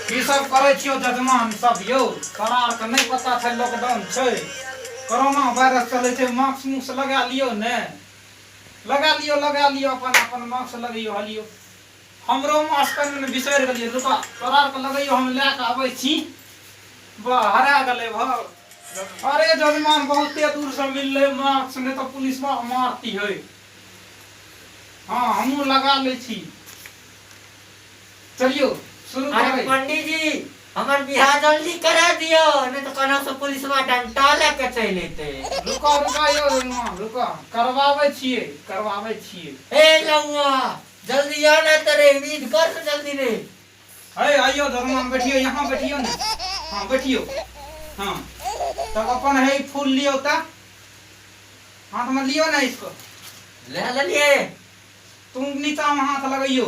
की सब करै छियौ जजमान सब यौ? तोरा आरके नहि पता छै लॉकडाउन छै, कोरोना वायरस चलै छै, मास्क मुस्क लगा लियौ ने, लगा लियौ, लगा लियौ, अपन अपन मास्क लगैयौ। हलियौ, हमरो मास्क ने बिसरि गेलियै। रुका, तोरा आरके लगैयौ, हम लए कऽ आबै छी। वाह, हरा गेलै भऽ। अरे जजमान, बहुते दूरसँ मिललै मास्क, नहि तऽ पुलिसवा मारती है। हाँ, हमहूँ लगा लै छी। चलियौ शुरू अरे करै। पंडित जी, हमर बियाह जल्दी करा दियौ, नहीं तो कना से पुलिसवा डंटा लेके चलि एतै। रुको रुको यौ रुमा, रुको, करवाबै छियै, करवाबै छियै। ए लौआ, जल्दी आ ना तेरे विध कर ना जल्दी रे। हे आइयो धर्मा, बैठियो, यहाँ बैठियो ने। हाँ बैठियो। हाँ तब अपन है फूल लियो, त हाथ में लियो ना इसको। ले लेलिए। तुम नीचा में हाथ लगैयो।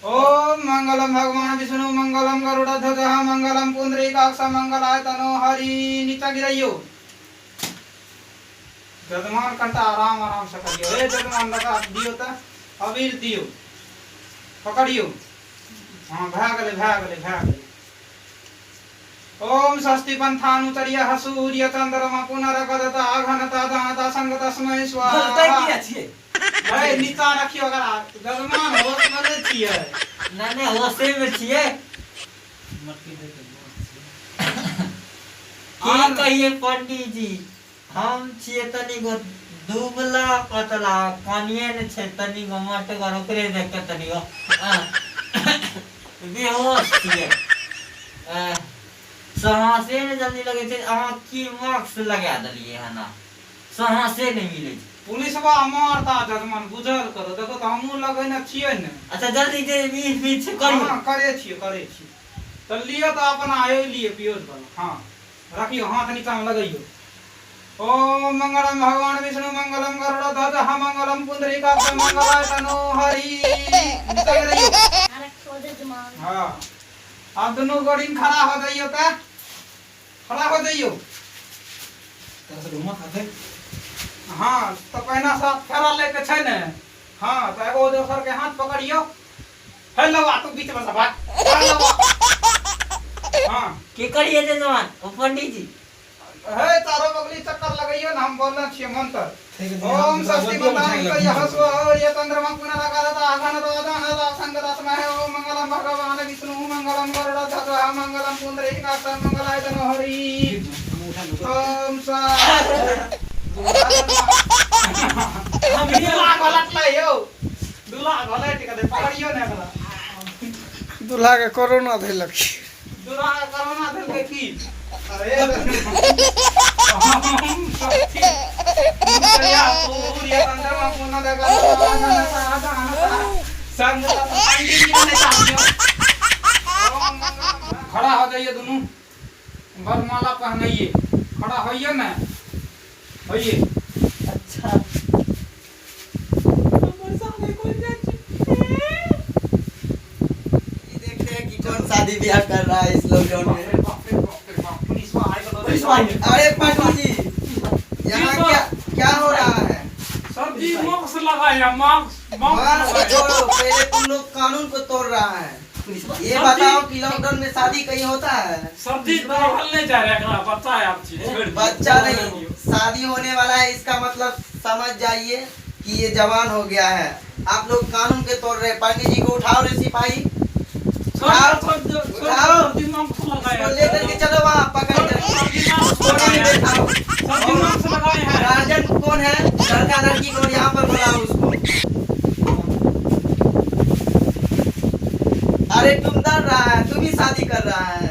ओम मंगलम भगवान विष्णु मंगलम गरुड़ ध्वज मंगलम पुंडरीकाक्ष मंगलाय तनो हरि। नीचा गिरैयो जजमान, कनिटा आराम आराम से करियो। हे जजमान, लगा दियो त अबीर दियो, पकड़ियो। हाँ, भए गेलै, भए गेलै, भए गेलै। ओम स्वस्ति पंथानुचर्य सूर्य चंद्रमा पुनर्गदता घनता दानता संग तस्मै स्वाहा। बोलते किया छियै? हे नीचा रखियो ओकरा जजमान, होश में नहि छियै? नहीं नहीं, होशे में छियै। की कहिए पंडित जी, हम छियै तनिगो दुबला पतला, पानिये ने छै तनिगो मटगर, ओकरे देख के तनिगो बेहोश छियै। साँसे ने जल्दी लगै छै। अहाँ की मास्क लगा देलियै हन? साँसे नहि मिलै छै। पुलिसवा मारता जजमान, बुझल करो। देखो तऽ हमहूँ लगेने छियै ने। अच्छा, जल्दी जे बीच बीच करियौ। हँ, करे छियै, करे छियै। तऽ लिअ तऽ अपना हे लिअ पियोज वाला। हँ रखियौ, हाथ नीचामे लगैयौ। ओम मंगलम भगवान विष्णु मंगलम गरुड़ ध्वज मंगलम पुंडरीकाक्ष मंगलाय तनो हरि। नीचा गिरैयौ। हाँ, आब दुनू गोड़ीन खड़ा हो जाइयो, तऽ खड़ा हो जाइयो। हाँ, तऽ पहिना साथ फेरा लैके छै ने। हाँ, तऽ एगो दोसर के हाथ पकड़ियो। हे लवा, तू बीच में से भाग, भाग लवा। हाँ। की करिए जजमान, ओ पंडित जी? हे चारो बगली चक्कर लगैयो ने, हम बोलने छियै मंत्र। ओम स्वस्ति मंत्राय सूर्य चंद्रमा पुनराकालता आघन रोदन संग तस्मय ओम मंगलम भगवान विष्णु मंगलम गरुड़ ध्वज मंगलम पुंडरीकाक्ष मंगलाय तनो हरि। ओम स्वाहा। हम दूल्हा घलटलै यौ, दूल्हा घलटि गेलै, पकड़ियौ ने एकरा। दूल्हा के कोरोना धैलक। दूल्हा के कोरोना धैलकै की? अरे खड़ा हो जाइए दोनों, वरमाला पहनाइए। खड़ा होइए ना, होइए। अच्छा। ये देखते हैं कि कौन शादी ब्याह कर रहा है इस लॉकडाउन में। बाप रे बाप रे बाप, पुलिसवा आइ गेलो। पुलिसवा आइ गेलो। अरे पंडित जी, यहाँ क्या क्या हो रहा है? सर जी, मास्क लगाया, मास्क, मास्क मास्क लगाया। छोड़ो, पहले तुम लोग कानून को तोड़ रहा है। ये बताओ कि लॉकडाउन में शादी कहीं होता है? सर जी, रहल नहीं जा रहा एकरा, बच्चा है आप चीज छोड़ दियौ। बच्चा नहीं, शादी होने वाला है, इसका मतलब समझ जाइए कि ये जवान हो गया है। आप लोग कानून के तोड़ रहे हैं। पंडित जी को उठाओ रे सिपाही। छोड़ उठाओ। छोड़ दो, छोड़ उठाओ। सर जी, मास्क लगाया। इसको लेकर के चलो वहाँ, पकड़ कर सर जी, मास्क कोने में लगाया। बैठाओ। सर जी, मास्क लगाए हैं। गार्जियन कौन है? लड़का लड़की कौन? यहाँ पर बुलाओ उसको। अरे तुम डर रहा है? तू भी शादी कर रहा है?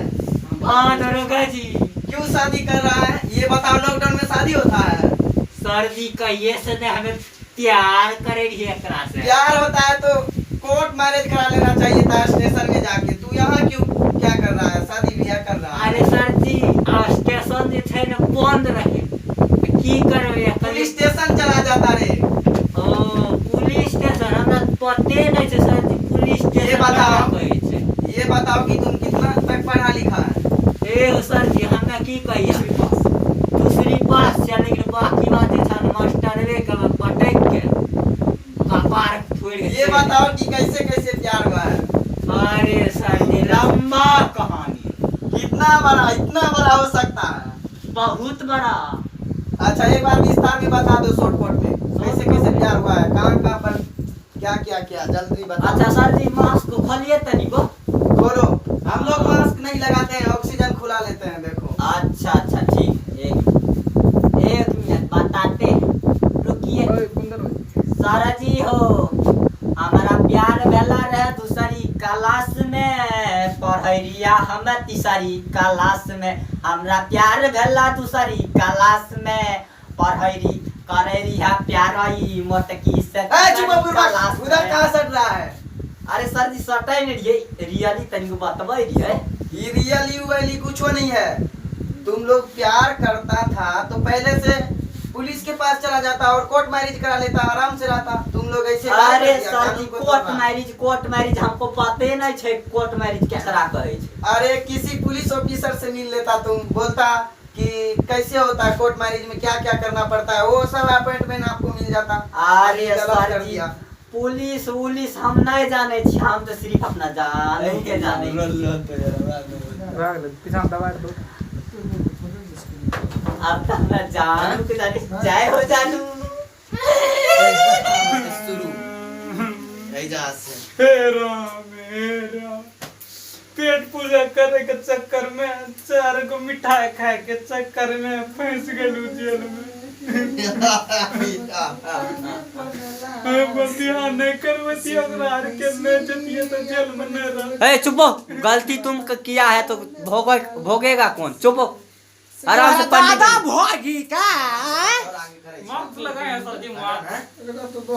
हाँ दरोगा जी। क्यों शादी कर रहा है, ये बताओ। लॉकडाउन में शादी होता है? सर जी, कहिए से ने हमें प्यार करे रहिए एकरा से। प्यार होता है तो कोर्ट मैरिज करा लेना चाहिए था स्टेशन में जाके। तू यहाँ क्यों, क्या कर रहा है, शादी ब्याह कर रहा है? अरे सर जी, आ स्टेशन जे छै ने बंद रहे, तऽ की करबै? पुलिस स्टेशन चला जाता रे। ओ पुलिस स्टेशन हमरा पते नहि छै सर जी, पुलिस स्टेशन ये बताओ। ककरा कहै छै? ये बताओ कि तुम कितना तक पढ़ा लिखा है? ए सर जी, हमरा की कहिए, दूसरी पास छै, लेकिन बाकी बात जे छै ने मास्टरवे के पटक के कपार फोड़ि के ये बताओ कि कैसे कैसे प्यार हुआ है? अरे सर जी, लव इतना बड़ा, इतना बड़ा हो सकता है? बहुत बड़ा। अच्छा, एक बार विस्तार में बता दो, शॉर्ट कोट में, कैसे कैसे प्यार हुआ है, कहाँ कहाँ पर क्या क्या क्या, जल्दी बताओ। अच्छा सर जी, मास्क खोलिए तनिको। खोलो, हम लोग मास्क नहीं लगाते हैं, ऑक्सीजन खुला लेते हैं, देखो। अच्छा अच्छा, ठीक, एक एक मिनट बताते हैं, रुकिए। सर जी हो, हमारा प्यार भेला रहे दूसरी क्लास में, पढ़ैया हम तीसरी क्लास में। हमरा प्यार भेला दूसरी क्लास में, पढ़ैरी करे रिहा प्यार ई मोटकी से ए चुप क्लास बुर्बक, उधर में। कहाँ सट रहा है? अरे सर जी, सटै नहीं रहिए, रियली तनिको बतबै रहिए। ये रियल you वैली कुछ नहीं है। तुम लोग प्यार करता था तो पहले से पुलिस के पास चला जाता और कोर्ट मैरिज करा लेता, आराम से रहता। तुम लोग ऐसे क्या कर अरे दिया? सर कानून जी, को कोर्ट तोड़ना। मैरिज, कोर्ट मैरिज हमको पते नहीं छै, कोर्ट मैरिज केकरा कहै छै। अरे किसी पुलिस ऑफिसर से मिल लेता तुम, बोलता कि कैसे होता है कोर्ट मैरिज में, क्या क्या करना पड़ता है, वो सब अपॉइंटमेंट आपको मिल जाता। अरे गलत सर कर जी, दिया। पुलिस उलिस हम नहीं जाने छी, हम तो सिर्फ अपना जानू के जाने छी। पीछा दबाई दो। अब तो हमरा जानू के जाने, जय हो जानू। शुरू एजाज से। हे राम, हे राम, पेट पूजा करे के चक्कर में, चार गो मिठाई खाए के चक्कर में फंस गेलू जेल में। बतिया नहीं करवती, ओकरा आर के नहीं जतिए तो जेल में नहीं रह। ए चुप हो, गलती तुम किया है तो भोगे भोगेगा कौन? चुप हो, आराम से पंडित भोगी का मास्क लगाए हैं सर जी, मास्क। एकरा तो